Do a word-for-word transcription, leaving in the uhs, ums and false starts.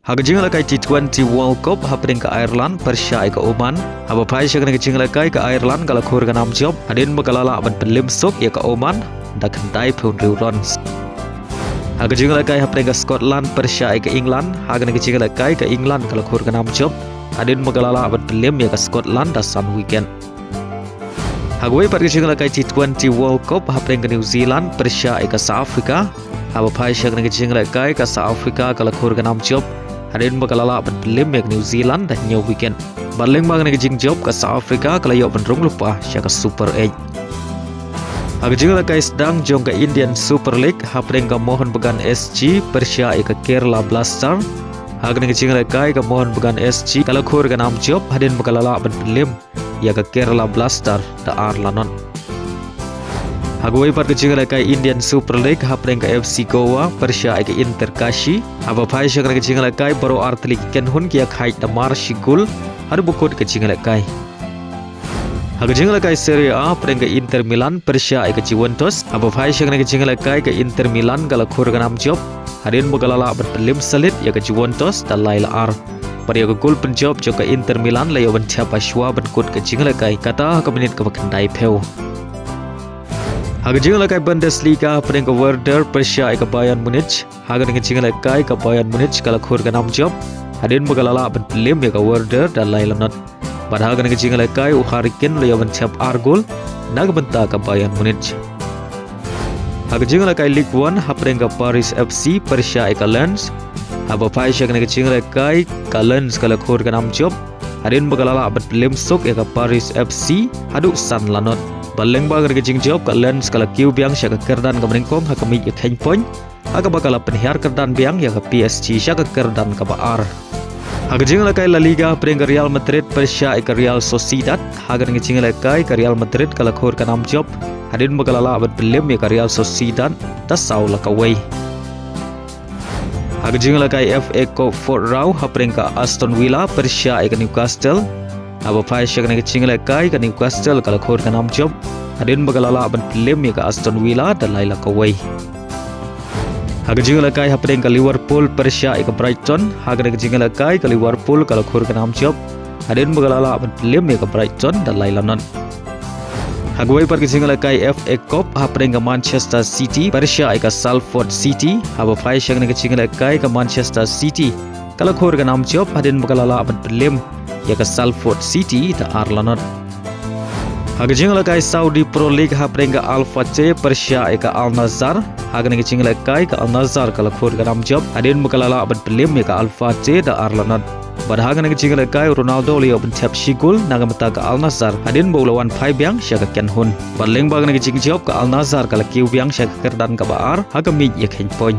Ha ka jingïalehkai T twenty World Cup hapdeng ka Ireland pyrshah ïa ka Oman. Haba phai sha kane ka jingïalehkai ka Ireland ka la khur ka nam jop hadien ba ka la lah ban pynliem suk ïa ka Oman da khyndai phew hynriew runs. Ha ka jingïalehkai hapdeng ka Scotland pyrshah ïa ka England, ha kane ka jingïalehkai ka England ka la khur ka nam jop hadien ba ka la lah ban pynliem ïa ka Scotland da san wicket. Ha kawei pat ka jingïalehkai T twenty World Cup hapdeng ka New Zealand pyrshah ïa ka South Africa. Haba phai sha kane ka jingïalehkai ka South Africa ka la khur ka nam jop hadien ba ka la lah ban pynliem ïa ka New Zealand da hynñiew wicket. Bad lyngba kane ka jingjop ka South Africa ka la ïoh ban rung lypa sha ka Super Eight. Ha ka jingïalehkai sdang jong ka Indian Super League hapdeng ka Mohun Bagan S G pyrshah ïa ka Kerala Blaster. Ha kane ka jingïalehkai ka Mohun Bagan S G ka la khur ka nam jop hadien ba ka la lah ban pynliem ïa ka Kerala Blaster da ar la not. Ha kawei pat ka jingïalehkai Indian Super League hapdeng ka F C Goa pyrshah ïa ka Inter Kashi. Haba phai sha kane ka jingïalehkai baroh artylli ki kynhun ki ïakhaid da mar shi gol haduh ba kut ka jingïalehkai. Ha ka jingïalehkai Serie A hapdeng ka Inter Milan pyrshah ïa ka Juventus. Haba phai sha kane ka jingïalehkai ka Inter Milan ka la khur ka nam jop hadien ba ka la lah ban pynliem salit ïa ka Juventus da lai la ar. Bad ïa ka gol pynjop jong ka Inter Milan la ïoh ban thep ha shuwa ban kut ka jingïalehkai, kata ha ka minit kaba khyndai phew. Ha ka jingïalehkai Bundesliga hapdeng ka Werder pyrshah ïa ka Bayern Munich. Ha kane ka jingïalehkai ka Bayern Munich ka la khur ka nam jop hadien ba ka la lah ban pynliem ïa ka Werder da lai la not. Bad ha kane ka jingïalehkai u Harry Kane u la ïoh ban thep ar gol na ka bynta ka Bayern Munich. Ha ka jingïalehkai Ligue One hapdeng ka Paris F C pyrshah ïa ka Lens. Haba phai sha kane ka jingïalehkai ka Lens ka la khur ka nam jop hadien ba ka la lah ban pynliem suk ïa ka Paris F C haduh san la not. Bad lyngba kane ka jingjop ka Lens ka la kiew biang sha ka kyrdan kaba nyngkong ha ka miej ïakheiñ point, ha kaba ka la pynhiar kyrdan biang ïa ka P S G sha ka kyrdan kaba ar. Ha ka jingïalehkai La Liga hapdeng ka Real Madrid pyrshah ïa ka Real Sociedad. Ha kane ka jingïalehkai ka Real Madrid ka la khur ka nam jop hadien ba ka la lah ban pynliem ïa ka Real Sociedad da saw la kawei. Ha ka jingïalehkai F A Cup fourth round hapdeng ka Aston Villa pyrshah ïa ka Newcastle. Haba phai sha kane ka jingïalehkai ka Newcastle ka la khur ka nam jop hadien ba ka la lah ban pynliem ïa ka Aston Villa da lai la kawei. Ha ka jingïalehkai hapdeng ka Liverpool pyrshah ïa ka Brighton. Ha kane ka jingïalehkai ka Liverpool ka la khur ka nam jop hadien ba ka la lah ban pynliem ïa ka Brighton da lai la not. Ha kawei pat ka jingïalehkai F A Cup hapdeng ka Manchester City pyrshah ïa ka Salford City. Haba phai sha kane ka jingïalehkai ka Manchester City ka la khur ka nam jop hadien ba ka la lah ban pynliem ïa ka Salford City da ar la not. Ha ka jingïalehkai Saudi Pro League hapdeng ka Al Fateh pyrshah ïa ka Al Nassr. Ha kane ka jingïalehkai ka Al Nassr ka la khur ka nam jop hadien ba ka la lah ban pynliem ïa ka Al Fateh da ar la not. Bad ha kane ka jingïalehkai u Ronaldo u la ïoh ban thep shi gol na ka bynta ka Al Nassr hadien ba u la wan phai biang sha ka kynhun. Bad lyngba kane ka jingjop ka Al Nassr ka la kiew biang sha ka kyrdan kaba ar ha ka miej ïakheiñ point.